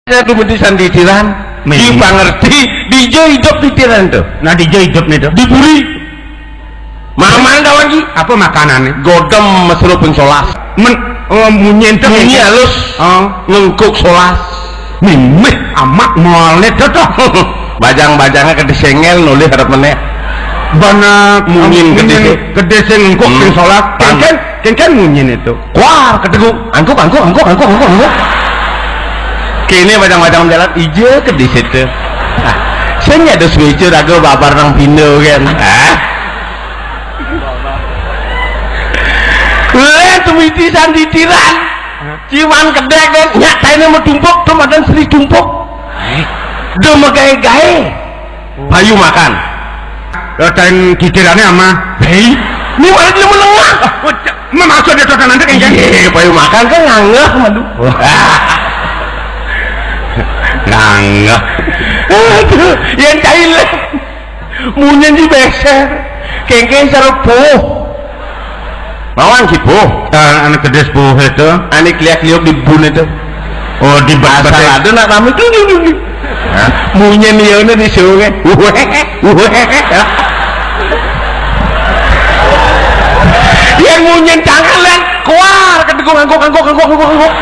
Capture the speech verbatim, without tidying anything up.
Saya dumadi sanditiran. Di pangerti, dija idup titiran to. Nah, dija idup nih to. Di puri. Maman tawon ki. Apa makanane? Godem mesrup ping solas. Men, oh, munyin to. Munyi halus. Oh. Ngengkuk solas. Mimih amat mole to to. Bajang-bajangnya kedisengel nolih arep meneh. Banak munyin kedis. Kedis ngengkuk ping solas. Kengken, kengken munyin itu. Kuar keteguk. Angkuk, angkuk, angkuk, angkuk, angkuk, angkuk. Kene bajang-bajang jalan ija kedis itu. Sing ada switcher aku babar nang pindo kan. Ah. Leh tumiti sanditiran. Ciwan kedek kan nyak taine mau tumpuk, tumadan seri tumpuk. Do megae-gae. Bayu makan. Ya tain titirane ama. Hei, ini malah dia menengah. Memaksud dia tuh nanti kan? Iya, bayu makan kan ngangeh malu. Ngangeh. Aduh, yang cair lah. Munyen di beser. Kengkeng serbo. Mawon ki, Bu. Ah, anak gedhe sepuh itu. Ane kliak-kliuk di bun itu. Oh, di bas-bas. Asal ada nak rame. Hah? Munyen ya ini di sungai. Yang munyen tangan lan keluar ke degung angguk angguk angguk angguk angguk.